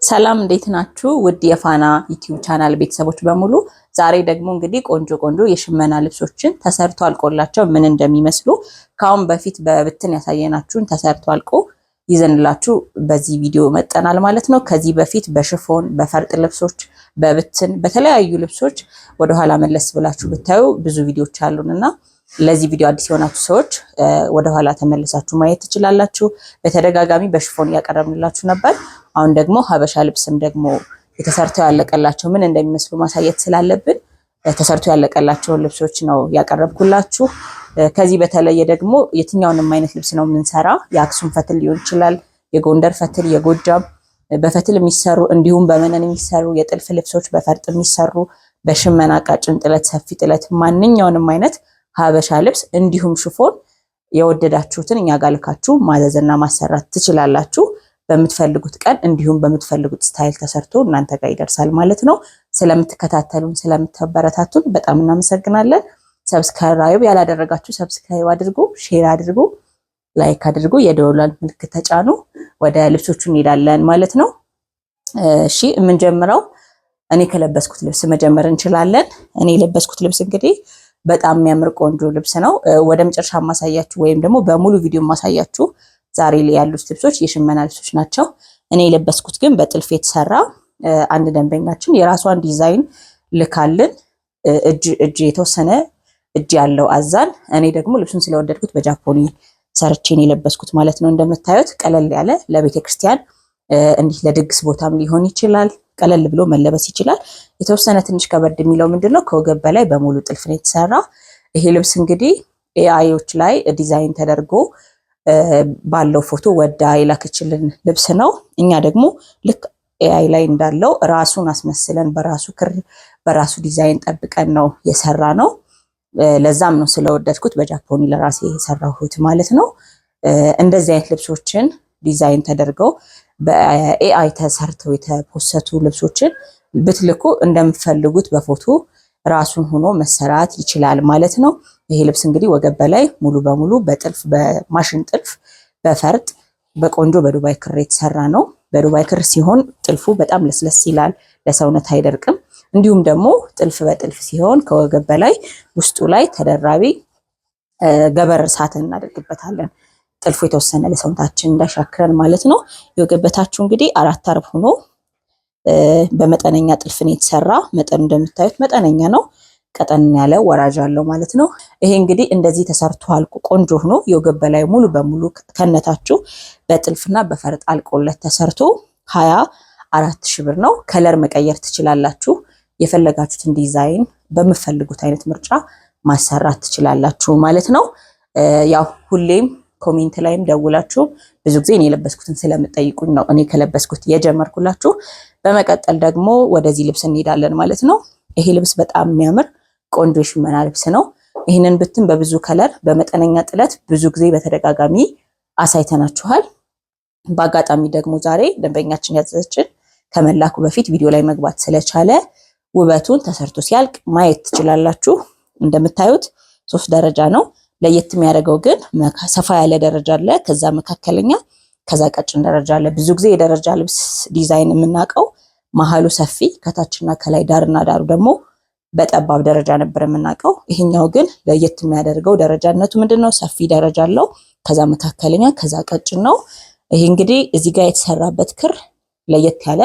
ሰላም እንዴት ናችሁ? ውድ የፋና ዩቲዩብ ቻናል ቤተሰቦች በሙሉ ዛሬ ደግሞ እንግዲህ ቆንጆ ቆንጆ የሽመና ልብሶችን ተሰርቶ አልቆላቸው ምን እንደሚመስሉ ከአሁን በፊት በብትን ያሳየናችሁን ተሰርቶ አልቆ ይዘንላችሁ በዚህ ቪዲዮ መጠናል ማለት ነው። ከዚህ በፊት በሽፎን በፈርጥ ልብሶች፣ በብትን በተለያዩ ልብሶች ወደኋላ መለስ ብላችሁ ብታዩ ብዙ ቪዲዮዎች አሉንና ለዚህ ቪዲዮ አዲስ የሆናችሁ ሰዎች ወደኋላ ተመልሳችሁ ማየት ትችላላችሁ። በተደጋጋሚ በሽፎን እያቀረብንላችሁ ነበር። አሁን ደግሞ ሀበሻ ልብስም ደግሞ የተሰርተው ያለቀላቸው ምን እንደሚመስሉ ማሳየት ስላለብን ተሰርቶ ያለቀላቸውን ልብሶች ነው ያቀረብኩላችሁ። ከዚህ በተለየ ደግሞ የትኛውንም አይነት ልብስ ነው የምንሰራ። የአክሱም ፈትል ሊሆን ይችላል፣ የጎንደር ፈትል፣ የጎጃም በፈትል የሚሰሩ እንዲሁም በመነን የሚሰሩ የጥልፍ ልብሶች፣ በፈርጥ የሚሰሩ በሽመና ቀጭን ጥለት፣ ሰፊ ጥለት፣ ማንኛውንም አይነት ሀበሻ ልብስ እንዲሁም ሽፎን የወደዳችሁትን እኛ ጋር ልካችሁ ማዘዝና ማሰራት ትችላላችሁ። በምትፈልጉት ቀን እንዲሁም በምትፈልጉት style ተሰርቶ እናንተ ጋር ይደርሳል ማለት ነው። ስለምትከታተሉን ስለምታበረታቱን በጣም እናመሰግናለን። subscribe ያላደረጋችሁ subscribe አድርጉ፣ share አድርጉ፣ like አድርጉ፣ የደወሏን ምልክት ተጫኑ። ወደ ልብሶቹ እንሄዳለን ማለት ነው። እሺ የምንጀምረው እኔ ከለበስኩት ልብስ መጀመር እንችላለን። እኔ የለበስኩት ልብስ እንግዲህ በጣም የሚያምር ቆንጆ ልብስ ነው። ወደ መጨረሻ ማሳያችሁ ወይም ደግሞ በሙሉ ቪዲዮ ማሳያችሁ ዛሬ ላይ ያሉት ልብሶች የሽመና ልብሶች ናቸው። እኔ የለበስኩት ግን በጥልፍ የተሰራ አንድ ደንበኛችን የራሷን ዲዛይን ልካልን እጅ እጅ የተወሰነ እጅ ያለው አዛን። እኔ ደግሞ ልብሱን ስለወደድኩት በጃፖኒ ሰርቼን የለበስኩት ማለት ነው። እንደምታዩት ቀለል ያለ ለቤተ ክርስቲያን እንዲህ ለድግስ ቦታም ሊሆን ይችላል። ቀለል ብሎ መለበስ ይችላል። የተወሰነ ትንሽ ከበድ የሚለው ምንድነው ከወገብ በላይ በሙሉ ጥልፍ ነው የተሰራ። ይሄ ልብስ እንግዲህ AI ዎች ላይ ዲዛይን ተደርጎ ባለው ፎቶ ወዳ የላከችልን ልብስ ነው። እኛ ደግሞ ልክ AI ላይ እንዳለው ራሱን አስመስለን በራሱ ክር በራሱ ዲዛይን ጠብቀን ነው የሰራነው። ለዛም ነው ስለወደድኩት በጃፖኒ ለራሴ የሰራሁት ማለት ነው። እንደዚህ አይነት ልብሶችን ዲዛይን ተደርገው በ AI ተሰርተው የተፖሰቱ ልብሶችን ብትልኩ እንደምትፈልጉት በፎቶ ራሱን ሆኖ መሰራት ይችላል ማለት ነው። ይሄ ልብስ እንግዲህ ወገብ በላይ ሙሉ በሙሉ በጥልፍ በማሽን ጥልፍ በፈርጥ በቆንጆ በዱባይ ክር የተሰራ ነው። በዱባይ ክር ሲሆን ጥልፉ በጣም ለስለስ ይላል፣ ለሰውነት አይደርቅም። እንዲሁም ደግሞ ጥልፍ በጥልፍ ሲሆን ከወገብ በላይ ውስጡ ላይ ተደራቢ ገበር ሳትን እናደርግበታለን። ጥልፉ የተወሰነ ለሰውነታችን እንዳይሻክረን ማለት ነው። የወገብ በታችሁ እንግዲህ አራት አርብ ሆኖ በመጠነኛ ጥልፍን የተሰራ መጠኑ እንደምታዩት መጠነኛ ነው። ቀጠን ያለ ወራጅ አለው ማለት ነው። ይሄ እንግዲህ እንደዚህ ተሰርቶ አልቆ ቆንጆ ሆኖ የወገብ በላይ ሙሉ በሙሉ ከነታችሁ በጥልፍና በፈርጥ አልቆለት ተሰርቶ 24,000 ብር ነው። color መቀየር ትችላላችሁ። የፈለጋችሁትን ዲዛይን በምፈልጉት አይነት ምርጫ ማሰራት ትችላላችሁ ማለት ነው። ያው ሁሌም comment ላይም ደውላችሁ ብዙ ጊዜ እኔ የለበስኩትን ስለምጠይቁኝ ነው እኔ ከለበስኩት የጀመርኩላችሁ። በመቀጠል ደግሞ ወደዚህ ልብስ እንሄዳለን ማለት ነው። ይሄ ልብስ በጣም የሚያምር ቆንጆ የሽመና ልብስ ነው። ይህንን ብትን በብዙ color በመጠነኛ ጥለት ብዙ ጊዜ በተደጋጋሚ አሳይተናችኋል። በአጋጣሚ ደግሞ ዛሬ ደንበኛችን ያዘዘችን ከመላኩ በፊት ቪዲዮ ላይ መግባት ስለቻለ ውበቱን ተሰርቶ ሲያልቅ ማየት ትችላላችሁ። እንደምታዩት ሶስት ደረጃ ነው። ለየት የሚያደርገው ግን ሰፋ ያለ ደረጃ አለ፣ ከዛ መካከለኛ፣ ከዛ ቀጭን ደረጃ አለ። ብዙ ጊዜ የደረጃ ልብስ ዲዛይን የምናውቀው መሀሉ ሰፊ ከታችና ከላይ ዳርና ዳሩ ደግሞ በጠባብ ደረጃ ነበር የምናውቀው። ይሄኛው ግን ለየት የሚያደርገው ደረጃነቱ ምንድን ነው? ሰፊ ደረጃ አለው፣ ከዛ መካከለኛ፣ ከዛ ቀጭን ነው። ይሄ እንግዲህ እዚህ ጋር የተሰራበት ክር ለየት ያለ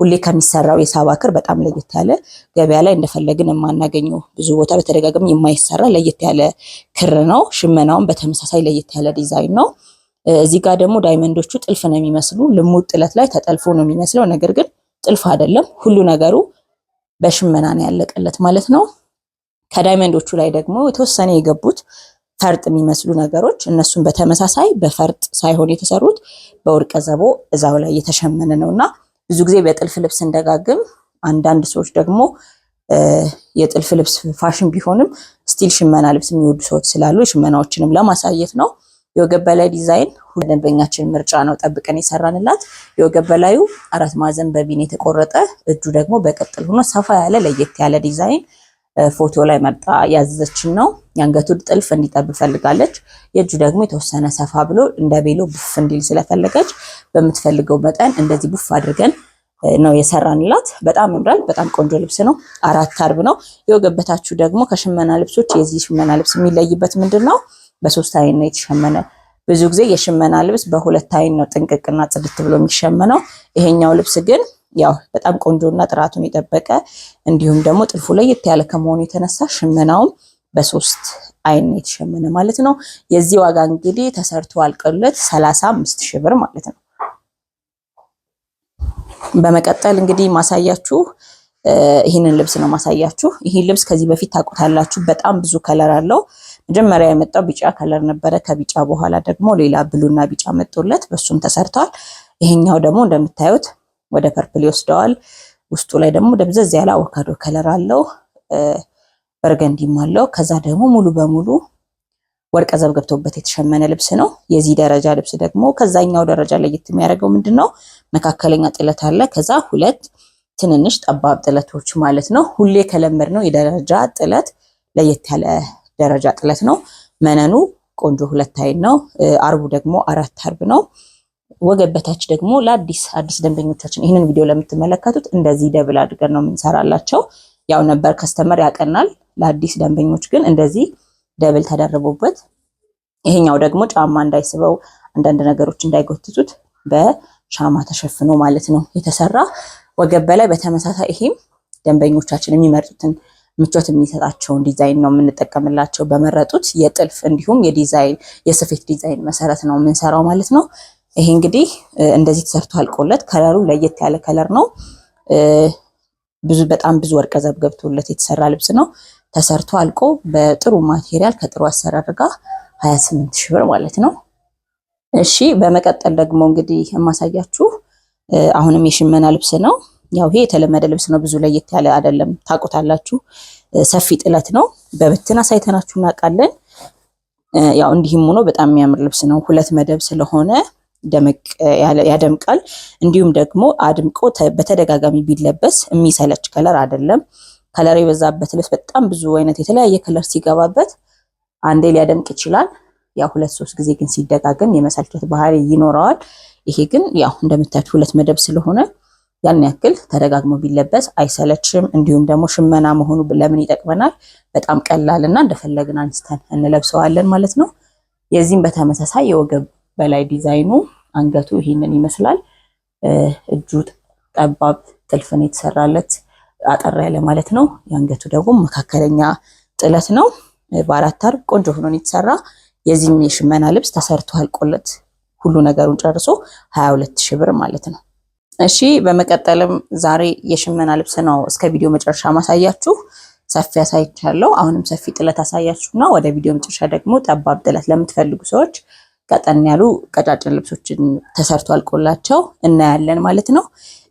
ሁሌ ከሚሰራው የሳባ ክር በጣም ለየት ያለ ገበያ ላይ እንደፈለግን የማናገኘው ብዙ ቦታ በተደጋጋሚ የማይሰራ ለየት ያለ ክር ነው። ሽመናውን በተመሳሳይ ለየት ያለ ዲዛይን ነው። እዚህ ጋር ደግሞ diamond ኦቹ ጥልፍ ነው የሚመስሉ ልሙጥ ጥለት ላይ ተጠልፎ ነው የሚመስለው፣ ነገር ግን ጥልፍ አይደለም። ሁሉ ነገሩ በሽመና ነው ያለቀለት ማለት ነው። ከ diamond ኦቹ ላይ ደግሞ የተወሰነ የገቡት ፈርጥ የሚመስሉ ነገሮች እነሱን በተመሳሳይ በፈርጥ ሳይሆን የተሰሩት በወርቀ ዘቦ እዛው ላይ የተሸመነ ነውና ብዙ ጊዜ በጥልፍ ልብስ እንደጋግም አንዳንድ ሰዎች ደግሞ የጥልፍ ልብስ ፋሽን ቢሆንም still ሽመና ልብስ የሚወዱ ሰዎች ስላሉ ሽመናዎችንም ለማሳየት ነው። የወገብ በላይ ዲዛይን ደንበኛችን ምርጫ ነው ጠብቀን የሰራንላት። የወገብ በላዩ አራት ማዕዘን በ V ን የተቆረጠ እጁ ደግሞ በቅጥል ሆኖ ሰፋ ያለ ለየት ያለ ዲዛይን ፎቶ ላይ መርጣ ያዘዘችን ነው። የአንገቱ ጥልፍ እንዲጠብ ፈልጋለች። የእጁ ደግሞ የተወሰነ ሰፋ ብሎ እንደ ቤሎ ቡፍ እንዲል ስለፈለገች በምትፈልገው መጠን እንደዚህ ቡፍ አድርገን ነው የሰራንላት። በጣም ያምራል። በጣም ቆንጆ ልብስ ነው። አራት አርብ ነው። የወገብ በታቹ ደግሞ ከሽመና ልብሶች የዚህ ሽመና ልብስ የሚለይበት ምንድን ነው? በሶስት አይን ነው የተሸመነ። ብዙ ጊዜ የሽመና ልብስ በሁለት አይን ነው ጥንቅቅና ጽድት ብሎ የሚሸመነው። ይሄኛው ልብስ ግን ያው በጣም ቆንጆና ጥራቱን የጠበቀ እንዲሁም ደግሞ ጥልፉ ለየት ያለ ከመሆኑ የተነሳ ሽመናውም በሶስት አይን የተሸመነ ማለት ነው። የዚህ ዋጋ እንግዲህ ተሰርቶ አልቆለት 35,000 ብር ማለት ነው። በመቀጠል እንግዲህ ማሳያችሁ ይህንን ልብስ ነው ማሳያችሁ። ይህን ልብስ ከዚህ በፊት ታውቁታላችሁ። በጣም ብዙ color አለው። መጀመሪያ የመጣው ቢጫ color ነበረ። ከቢጫ በኋላ ደግሞ ሌላ blue ና ቢጫ መጥቶለት በሱም ተሰርቷል። ይሄኛው ደግሞ እንደምታዩት ወደ purple ይወስደዋል። ውስጡ ላይ ደግሞ ደብዘዝ ያለ አቮካዶ color አለው፣ burgundy ም አለው። ከዛ ደግሞ ሙሉ በሙሉ ወርቀ ዘብ ገብቶበት የተሸመነ ልብስ ነው። የዚህ ደረጃ ልብስ ደግሞ ከዛኛው ደረጃ ለየት የሚያደርገው ምንድን ነው? መካከለኛ ጥለት አለ። ከዛ ሁለት ትንንሽ ጠባብ ጥለቶች ማለት ነው። ሁሌ ከለመድነው የደረጃ ጥለት ለየት ያለ ደረጃ ጥለት ነው። መነኑ ቆንጆ ሁለት አይን ነው። አርቡ ደግሞ አራት አርብ ነው። ወገብ በታች ደግሞ ለአዲስ አዲስ ደንበኞቻችን ይህንን ቪዲዮ ለምትመለከቱት እንደዚህ double አድርገን ነው የምንሰራላቸው። ያው ነበር customer ያቀናል። ለአዲስ ደንበኞች ግን እንደዚህ double ተደርቦበት፣ ይሄኛው ደግሞ ጫማ እንዳይስበው አንዳንድ ነገሮች እንዳይጎትቱት በሻማ ተሸፍኖ ማለት ነው የተሰራ። ወገብ በላይ በተመሳሳይ ይሄም ደንበኞቻችን የሚመርጡትን ምቾት የሚሰጣቸውን ዲዛይን ነው የምንጠቀምላቸው። በመረጡት የጥልፍ እንዲሁም የዲዛይን የስፌት ዲዛይን መሰረት ነው የምንሰራው ማለት ነው። ይሄ እንግዲህ እንደዚህ ተሰርቶ አልቆለት color ኡ ለየት ያለ color ነው። ብዙ በጣም ብዙ ወርቀ ዘብ ገብቶለት የተሰራ ልብስ ነው። ተሰርቶ አልቆ በጥሩ material ከጥሩ አሰራር ጋር 28,000 ብር ማለት ነው። እሺ በመቀጠል ደግሞ እንግዲህ የማሳያችሁ አሁንም የሽመና ልብስ ነው። ያው ይሄ የተለመደ ልብስ ነው፣ ብዙ ለየት ያለ አይደለም፣ ታውቁታላችሁ። ሰፊ ጥለት ነው። በብትን አሳይተናችሁ እናውቃለን። ያው እንዲህም ሆኖ በጣም የሚያምር ልብስ ነው። ሁለት መደብ ስለሆነ ደመቅ ያደምቃል። እንዲሁም ደግሞ አድምቆ በተደጋጋሚ ቢለበስ የሚሰለች color አይደለም። color የበዛበት ልብስ በጣም ብዙ አይነት የተለያየ color ሲገባበት አንዴ ሊያደምቅ ይችላል። ያው ሁለት ሶስት ጊዜ ግን ሲደጋገም የመሰልቸት ባህሪ ይኖረዋል። ይሄ ግን ያው እንደምታዩት ሁለት መደብ ስለሆነ ያን ያክል ተደጋግሞ ቢለበስ አይሰለችም። እንዲሁም ደግሞ ሽመና መሆኑ ለምን ይጠቅመናል? በጣም ቀላል እና እንደፈለግን አንስተን እንለብሰዋለን ማለት ነው። የዚህም በተመሳሳይ የወገብ በላይ ዲዛይኑ አንገቱ ይህንን ይመስላል። እጁ ጠባብ ጥልፍን የተሰራለት አጠር ያለ ማለት ነው። የአንገቱ ደግሞ መካከለኛ ጥለት ነው። በአራት አርብ ቆንጆ ሆኖ የተሰራ የዚህም የሽመና ልብስ ተሰርቶ አልቆለት ሁሉ ነገሩን ጨርሶ 22,000 ብር ማለት ነው። እሺ በመቀጠልም ዛሬ የሽመና ልብስ ነው እስከ ቪዲዮ መጨረሻ ማሳያችሁ። ሰፊ አሳይቻለሁ። አሁንም ሰፊ ጥለት አሳያችሁና ወደ ቪዲዮ መጨረሻ ደግሞ ጠባብ ጥለት ለምትፈልጉ ሰዎች ቀጠን ያሉ ቀጫጭን ልብሶችን ተሰርቶ አልቆላቸው እናያለን ማለት ነው።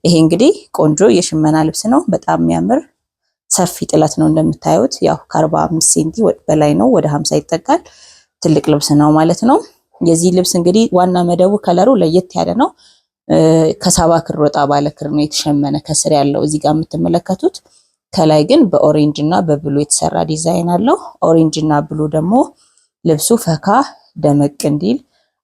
ይሄ እንግዲህ ቆንጆ የሽመና ልብስ ነው። በጣም የሚያምር ሰፊ ጥለት ነው እንደምታዩት፣ ያው ከ45 ሴንቲ በላይ ነው፣ ወደ 50 ይጠጋል። ትልቅ ልብስ ነው ማለት ነው። የዚህ ልብስ እንግዲህ ዋና መደቡ color ኡ ለየት ያለ ነው። ከሳባ ክር ወጣ ባለ ክር ነው የተሸመነ ከስር ያለው እዚህ ጋር የምትመለከቱት። ከላይ ግን በ orange እና በ blue የተሰራ ዲዛይን አለው። orange እና blue ደግሞ ልብሱ ፈካ ደመቅ እንዲል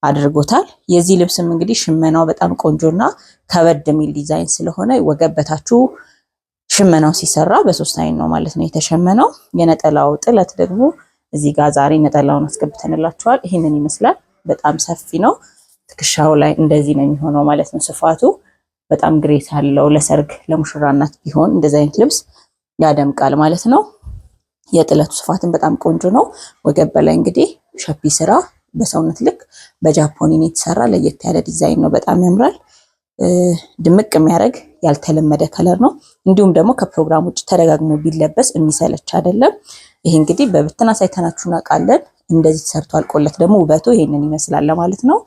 አድርጎታል። የዚህ ልብስም እንግዲህ ሽመናው በጣም ቆንጆና ከበድ የሚል ዲዛይን ስለሆነ ወገብ በታቹ ሽመናው ሲሰራ በሶስት አይን ነው ማለት ነው የተሸመነው። የነጠላው ጥለት ደግሞ እዚህ ጋር ዛሬ ነጠላውን አስገብተንላችኋል። ይህንን ይመስላል። በጣም ሰፊ ነው። ትከሻው ላይ እንደዚህ ነው የሚሆነው ማለት ነው። ስፋቱ በጣም grace አለው። ለሰርግ ለሙሽራ እናት ቢሆን እንደዚህ አይነት ልብስ ያደምቃል ማለት ነው። የጥለቱ ስፋትን በጣም ቆንጆ ነው። ወገብ በላይ እንግዲህ ሸፒ ስራ በሰውነት ልክ በጃፖኒን የተሰራ ለየት ያለ ዲዛይን ነው። በጣም ያምራል። ድምቅ የሚያደርግ ያልተለመደ color ነው። እንዲሁም ደግሞ ከፕሮግራም ውጭ ተደጋግሞ ቢለበስ የሚሰለች አይደለም። ይሄ እንግዲህ በብትን አሳይተናችሁ እናውቃለን። እንደዚህ ተሰርቶ አልቆለት ደግሞ ውበቱ ይሄንን ይመስላል ማለት ነው።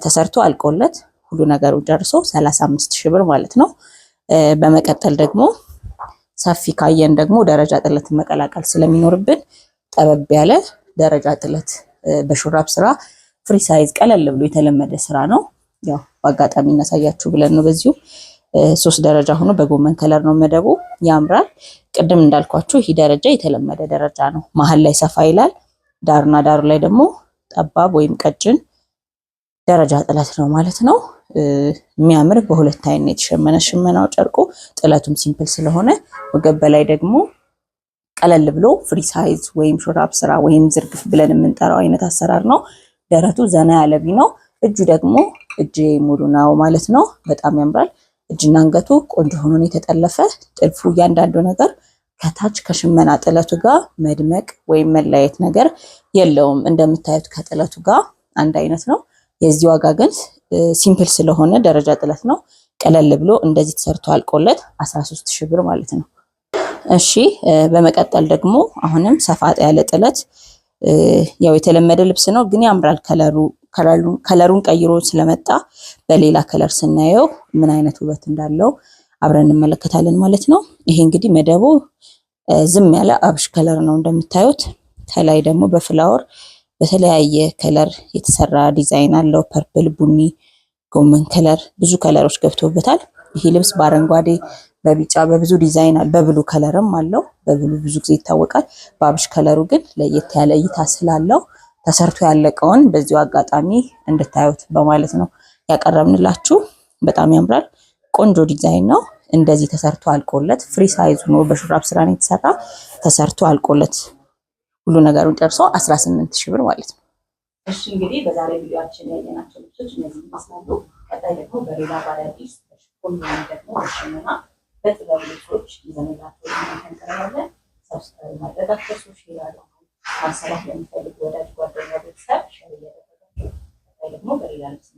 ተሰርቶ አልቆለት ሁሉ ነገሩ ጨርሶ 35,000 ብር ማለት ነው። በመቀጠል ደግሞ ሰፊ ካየን ደግሞ ደረጃ ጥለት መቀላቀል ስለሚኖርብን ጠበብ ያለ ደረጃ ጥለት በሹራብ ስራ free size ቀለል ብሎ የተለመደ ስራ ነው። ያው በአጋጣሚ እናሳያችሁ ብለን ነው። በዚሁ ሶስት ደረጃ ሆኖ በጎመን color ነው መደቡ፣ ያምራል። ቅድም እንዳልኳችሁ ይህ ደረጃ የተለመደ ደረጃ ነው። መሀል ላይ ሰፋ ይላል። ዳርና ዳሩ ላይ ደግሞ ጠባብ ወይም ቀጭን ደረጃ ጥለት ነው ማለት ነው። የሚያምር በሁለት አይነት የተሸመነ ሽመናው ጨርቁ ጥለቱም simple ስለሆነ ወገብ በላይ ደግሞ ቀለል ብሎ free size ወይም ሹራብ ስራ ወይም ዝርግፍ ብለን የምንጠራው አይነት አሰራር ነው። ደረቱ ዘና ያለ V ነው። እጁ ደግሞ እጅ ሙሉ ነው ማለት ነው። በጣም ያምራል። እጅና አንገቱ ቆንጆ ሆኖ ነው የተጠለፈ። ጥልፉ እያንዳንዱ ነገር ከታች ከሽመና ጥለቱ ጋር መድመቅ ወይም መለያየት ነገር የለውም። እንደምታዩት ከጥለቱ ጋር አንድ አይነት ነው። የዚህ ዋጋ ግን simple ስለሆነ ደረጃ ጥለት ነው። ቀለል ብሎ እንደዚህ ተሰርቶ አልቆለት 13 ሺህ ብር ማለት ነው። እሺ በመቀጠል ደግሞ አሁንም ሰፋ ያለ ጥለት ያው የተለመደ ልብስ ነው፣ ግን ያምራል። Color ኡን ቀይሮ ስለመጣ በሌላ color ስናየው ምን አይነት ውበት እንዳለው አብረን እንመለከታለን ማለት ነው። ይሄ እንግዲህ መደቡ ዝም ያለ አብሽ color ነው እንደምታዩት። ከላይ ደግሞ በ flower በተለያየ color የተሰራ ዲዛይን አለው። Purple፣ ቡኒ፣ ጎመን color ብዙ color ኦች ገብቶበታል። ይሄ ልብስ በአረንጓዴ በቢጫ በብዙ ዲዛይን አለ። በ blue color ም አለው። በ blue ብዙ ጊዜ ይታወቃል። በአብሽ color ኡ ግን ለየት ያለ እይታ ስላለው ተሰርቶ ያለቀውን በዚሁ አጋጣሚ እንድታዩት በማለት ነው ያቀረብንላችሁ። በጣም ያምራል። ቆንጆ ዲዛይን ነው። እንደዚህ ተሰርቶ አልቆለት free size ሆኖ በሹራብ ስራ ነው የተሰራ። ተሰርቶ አልቆለት ሁሉ ነገሩን ጨርሶ 18 ሺህ ብር ማለት ነው። እሺ እንግዲህ በዛሬ ቪዲዮአችን ያየናቸው ልብሶች እነዚህ ይመስላሉ። ቀጣይ ደግሞ በሌላ ባዳዲስ በሽፎን ወይም ደግሞ በሽመና በጥበብ ልብሶች ይዘንላችሁ እንቀርባለን። Subscribe ማድረግ አትርሱ። Share አድርጉ። ማሰራት ለሚፈልጉ ወዳጅ ጓደኛ፣ ቤተሰብ share እያደረጋችሁ ቀጣይ ደግሞ በሌላ ልብስ